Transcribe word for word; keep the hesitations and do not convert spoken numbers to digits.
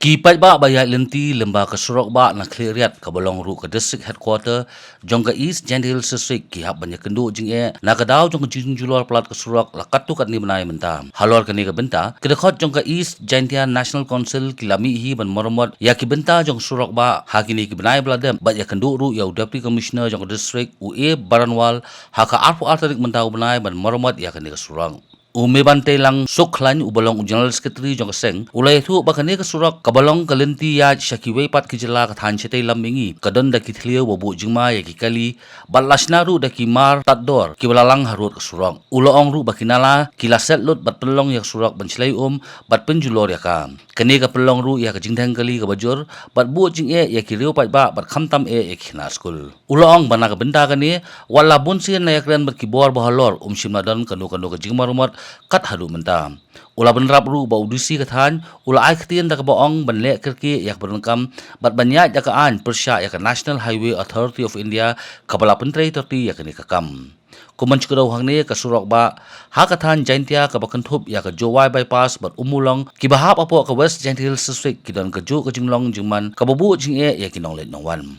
Ki paidbah ba ïaid lynti lyngba ka surok bah na Khliehriat kaba long ruh ka District Headquarter jong ka East Jaintia Hills District ki hap ban ïakynduh jingeh na ka daw jong ka jingjulor palat ka surok la katto katne bnai mynta. Halor kane ka bynta, ki dkhot jong ka East Jaintia National Council ki la mih hi ban maramot ïa ki bynta jong surok bah ha kine ki bnai ba la dep bad ïakynduh ruh ïa u Deputy Commissioner jong ka district, u A Baranwal, ha ka arphew ar tarik mynta u bnai ban maramot ïa kane ka surok. U Meban Teilang Sohkhlaiñ uba long u General Secretary jong ka seng u la ïathuh ba kane ka surok kaba long ka lynti ïaid sha kiwei pat ki jylla ka thaiñ shatei lam mihngi ka don da ki thliew ba buh jingma ïa ki kali bad la shna ruh da ki mar tad dor kiba la lang harud ka surok. U la ong ruh ba ki nala ki la set lut bad pynlong ïa ka surok ban shlei um bad pynjulor ïa ka. Kane ka pynlong ruh ïa ka jingdheng kali kaba jur bad buh jingeh ïa ki riew paidbah bad khamtam eh ïa ki khynnah skul. U la ong ba na ka bynta kane, wat la bunsien la ïakren bad ki bor ba halor, um shym la don kano kano ka jingmaramot kat haduh mynta. U la bynrap ruh ba u D C ka thaiñ u la ai ktien da kaba ong ban leh kyrkieh ïa kaba donkam bad ban ïaid da ka aiñ pyrshah ïa ka National Highway Authority of India kaba la pyntrei tyrti ïa kane ka kam. Kum ban shu kdew hangne, ka surok bah ha ka thaiñ Jaintia kaba kynthup ïa ka Jowai Bypass bad Ummulong kiba hap hapoh ka West Jaintia Hills District ki don kajuh ka jinglong jingman kaba buh jingeh ïa ki nongleit nongwan.